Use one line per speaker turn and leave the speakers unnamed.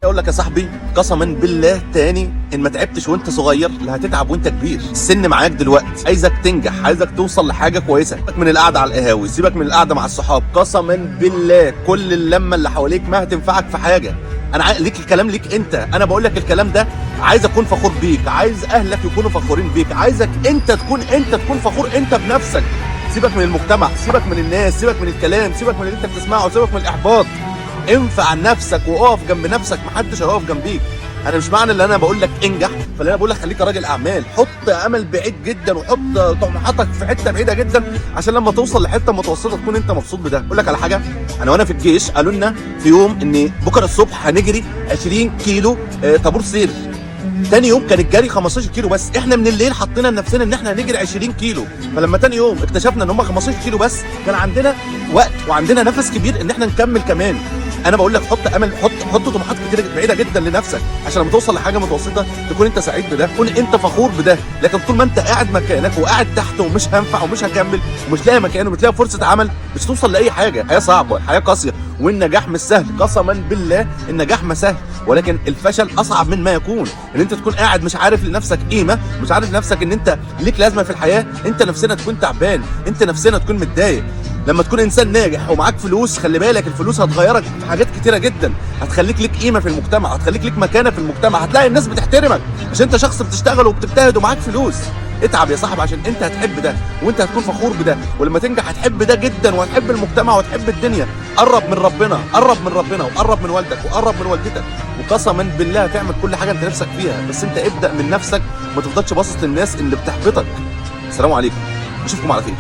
اقول لك يا صاحبي، قسما بالله تاني، ان ما تعبتش وانت صغير لا هتتعب وانت كبير. السن معاك دلوقتي، عايزك تنجح، عايزك توصل لحاجة كويسه. سيبك من القعدة على القهاوي، سيبك من القعدة مع الصحاب، قسما بالله كل اللمة اللي حواليك ما هتنفعك في حاجة. انا ليك الكلام، ليك انت، انا بقول لك الكلام ده. عايز اكون فخور بيك، عايز اهلك يكونوا فخورين بيك، عايزك انت تكون، انت تكون فخور انت بنفسك. سيبك من المجتمع، سيبك من الناس، سيبك من الكلام، سيبك من اللي انت بتسمعه، سيبك من الاحباط. انفع نفسك وقف جنب نفسك، محدش هيقف جنبيك. انا مش معنى اللي انا بقول لك انجح فاللي انا بقول لك خليك راجل اعمال. حط امل بعيد جدا وحط طموحاتك في حتة بعيدة جدا، عشان لما توصل لحته متوسطه تكون انت مبسوط بده. اقول لك على حاجه، انا وانا في الجيش قالوا لنا في يوم ان بكره الصبح هنجري 20 كيلو طابور سير. تاني يوم كان الجري 15 كيلو بس. احنا من الليل حطينا لنفسنا ان احنا هنجري 20 كيلو، فلما تاني يوم اكتشفنا ان هم 15 كيلو بس، كان عندنا وقت وعندنا نفس كبير ان احنا نكمل كمان. انا بقول لك حط امل، حط طموحات كتير بعيدة جدا لنفسك، عشان لما توصل لحاجة متوسطه تكون انت سعيد بده، تكون انت فخور بده. لكن طول ما انت قاعد مكانك وقاعد تحت ومش هنفع ومش هكمل ومش لاقي مكان ومش لاقي فرصة عمل، مش توصل لاي حاجه. الحياة صعبه، الحياة قاسيه، والنجاح مش سهل. قسما بالله النجاح ما سهل، ولكن الفشل اصعب من ما يكون. ان انت تكون قاعد مش عارف لنفسك قيمه، مش عارف لنفسك ان انت ليك لازمه في الحياة، انت نفسنا تكون تعبان، انت نفسنا تكون متضايق. لما تكون انسان ناجح ومعاك فلوس، خلي بالك الفلوس هتغيرك في حاجات كتيرة جدا، هتخليك ليك قيمة في المجتمع، هتخليك ليك مكانه في المجتمع، هتلاقي الناس بتحترمك عشان انت شخص بتشتغل وبتجتهد ومعاك فلوس. اتعب يا صاحبي عشان انت هتحب ده، وانت هتكون فخور بده، ولما تنجح هتحب ده جدا، وهتحب المجتمع وهتحب الدنيا. قرب من ربنا، قرب من ربنا، وقرب من والدك، وقرب من والدتك، وقسما بالله هتعمل كل حاجة انت نفسك فيها. بس انت ابدا من نفسك وما تفضلش باصص للناس اللي بتحبطك. السلام عليكم، اشوفكم على خير.